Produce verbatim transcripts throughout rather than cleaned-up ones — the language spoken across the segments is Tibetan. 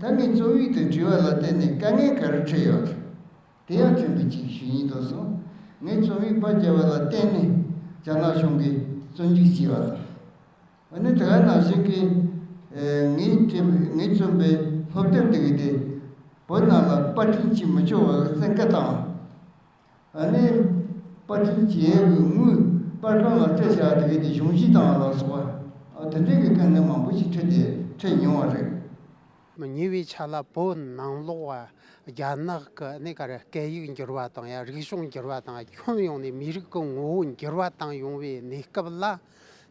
ད་ངས་རྩོམ་ཡིག་དེ་བྲིས་པ་ལ་བརྟེན་ནས་དཀའ་ངལ་ག་རེ་འཕྲད་ཡོད། དེ་ཡང་ཕྲན་བུ་ཅིག་ཞུ་སྙིང་འདོད་སོང་། ངས་རྩོམ་ཡིག་པར་བརྒྱབ་པ་ལ་བརྟེན་ནས་རྒྱ་ནག་གཞུང་གིས་བཙོན་འཇུག་བྱས་པ་དང་། ཨ་ནི་དེ་ག་ནང་བཞིན་གྱི་ཨེ་ངས་བྲིས་ངས་རྩོམ་པའི་སློབ་དེབ་དེ་གའི་དེ་བོད་ནང་ལ་པར་སྐྲུན་བྱེད་མི་ཆོག་པ་གི་བཙན་བཀའ་བཏང་། ཨ་ནི་པར་སྐྲུན་བྱེད་ཡས་ཀྱི་དངུལ་པར་ཁང་ལ་སྤྲད་བཞག་དེ་གའི་དེ་གཞུང་བཞེས་བཏང་བ་ལ་སོགས་པ། ཨ་དེ་འདྲའི་གི་དཀའ་ངལ་མང་པོ་ཞིག་འཕྲད་དེ་འཕྲད་མྱོང་བ་རེད། ཉེ་བའི་ཆར་ལ་བོད་ནང་ལོགས་རྒྱ་ནག་གི་གནས་ག་རེ་སྐད་ཡིག་འགྱུར་བ་དང་ཡང་རིག་གཞུང་འགྱུར་བ་དང་ཁྱོན་ཡོངས་ནས་མི་རིགས་ཀྱི་ངོ་བོ་འགྱུར་བ་བཏང་ཡོང་བའི་གནས་སྐབས་ལ།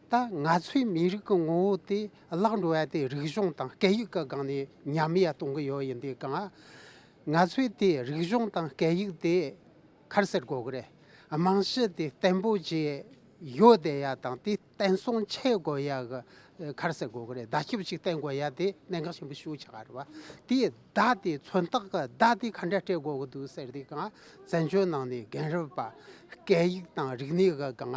ད་ང་ཚོའི་མི་རིགས་ཀྱི་ངོ་བོ་དེ་བརླག་འགྲོ་ཡ་དེ་རིག་གཞུང་དང་སྐད་ཡིག་གི་སྒང་ནས་ཉམས་ཡ་གཏོང་གི་ཡོད་ཡིན་དུས་གང་། ང་ཚོས་དེ་རིག་གཞུང་དང་སྐད་ཡིག་དེ་ག་རེ་ཟེར་དགོས་ཀྱི་རེད། རྨང་གཞི་དེ་བརྟན་པོ་ཅིག་ཡོད་བསྡད་ཡ་དང་དེ་བརྟན་སྲུང་བྱེད་དགོས་ཡ་གི་ག་རེ་ཟེར་དགོས་ཀྱི་རེད། བརྡ་ཁྱབ་ཅིག་བསྟན་དགོས་ཡ་དེ་གནད་འགག་ཆེན་པོ་ཞེ་པོ་ཆགས་ཀ་རེད་བ། དེ་བརྡ་དེ་མཚོན་རྟགས་ཀྱི་བརྡ་དེ་ག་འདྲ་སྤྲད་དགོས་ཀྱི་འདུག་ཟེར་དུས་གང་། བཙན་བྱོལ་ནང་ནས་རྒན་རབས་པ་སྐད་ཡིག་དང་རིག་གནས་ཀྱི་སྒང་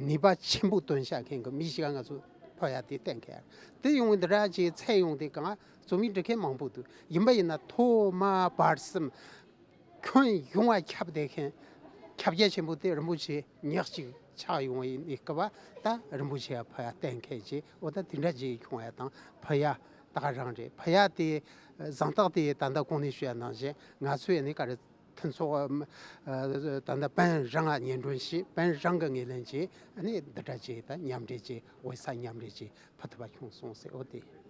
ནུས་པ་ཆེན་པོ་བཏོན་བཞག་མཁན་གྱི་མི་ཞིག་ང་ཚོ་ཕོ་ཡ་དེ་བསྟན་མཁན་རེད། དེ་ཡོང་བའི་འདི་འདྲ་ཅིག་ཚད་ཡོང་དུས་གང་། རྩོམ་ཡིག་འབྲི་མཁན་མང་པོ་འདུག་ཡིན་པ་ཡིན་ན་ཐོག་མ་བར་གསུམ་ཁྱོན་ཡོངས་ལ་ཁྱབ་བསྡད་མཁན་ཁྱབ་རྒྱ་ཆེན་པོ་དེ་རིན་པོ་ཆེ་ཉག་གཅིག་ཆགས་ཡོང་བའི་གནས་སྐབས། ད་རིན་པོ་ཆེ་ཡ་ཕོ་ཡ་བསྟན་མཁན་ཅིག་འོ་ད་དེ་འདྲ་ཅིག་ཁྱོང་ཡ་དང་ཕོ་ཡ་ད་ག་རང་རེད། ཕོ་ཡ་དེ་གཟེངས་རྟགས་དེ་ད་ལྟ་གོང་ནས་ཞུས་ཡ་ནང་བཞིན་ང་ཚོས་ནི་ག་རེ་མཐུན་ཚོགས་ཨ་ད་ལྟ་པན་རང་ང་སྙན་སྒྲོན་ཞུས། པན་རང་གི་ངོས་ལེན་གྱིས་ཨ་ནི་འདི་འདྲ་ཅིག་ད་མཉམ་འབྲེལ་གྱི་འོད་གསལ་མཉམ་འབྲེལ་གྱི་ཕུལ་ཐུབ་པ་བྱུང་སོང་ཟེར། འོ་དེ།